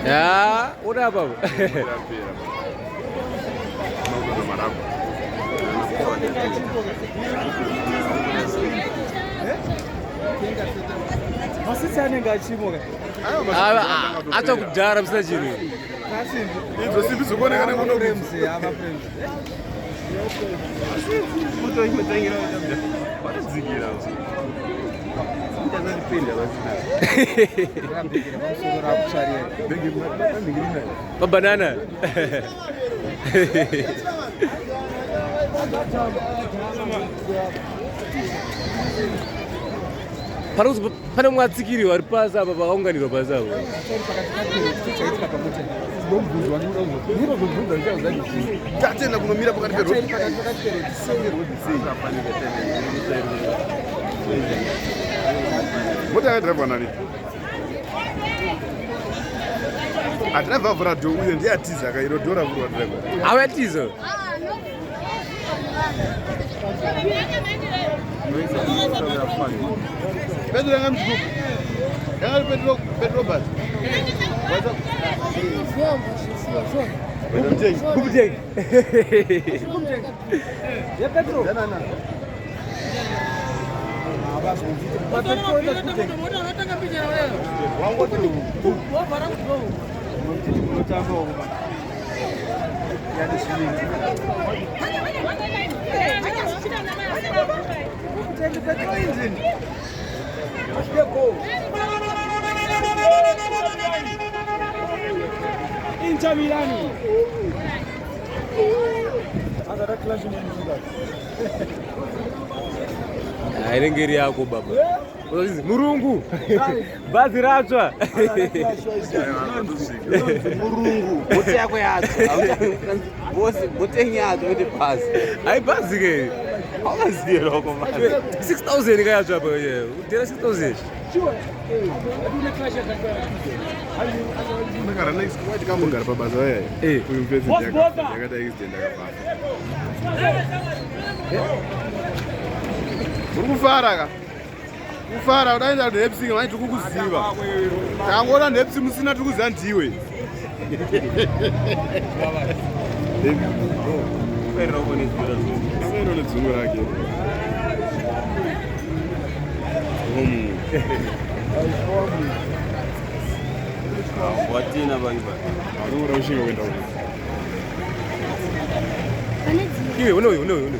Ya, uri apa? Masisi anenge achimo ka. Atokudhara musina chinhu. Idzo simbi dzikuoneka nekuno. Mabanana. Pane mumwe atsikiriwa ari pasi apa pakaunganirwa pasi apo. Tatenda kunomira pakati peroad. Mota yakadhiraivwa nani? Adhiraivha avhura dho uyo ndiye atiza ka iro dho ravhurwa dhiraivha. Auya tizo. Pedro yanga muchikuku. Yanga ri Pedro Pedro bus. Kubuteng. Ya Pedro. Inter Milani. Inenge iri yako baba. Unozizi murungu. Bhazi ratsva. Murungu bhoti yako yatsva. Bosi bhoti yenyu yatsva kuti bhazi. Hai bhazi ke. Haukaziye roko bhazi. 6000 kayatsva apa ye. Udera 6000. Ndakara next white kamugara pabasa vaya. Eh. Uyu mfesi yakaita accident akafa. Uri kufara ka? Kufara udaenda kuhepsi manje tiri kukuziva. Tangoona nhepsi musina tiri kuziva ndiwe. Akaenda nedzungu rake. Watina baiba. Arikuda kushinga kuenda uko. Iwe unoyu unoyu unoyu.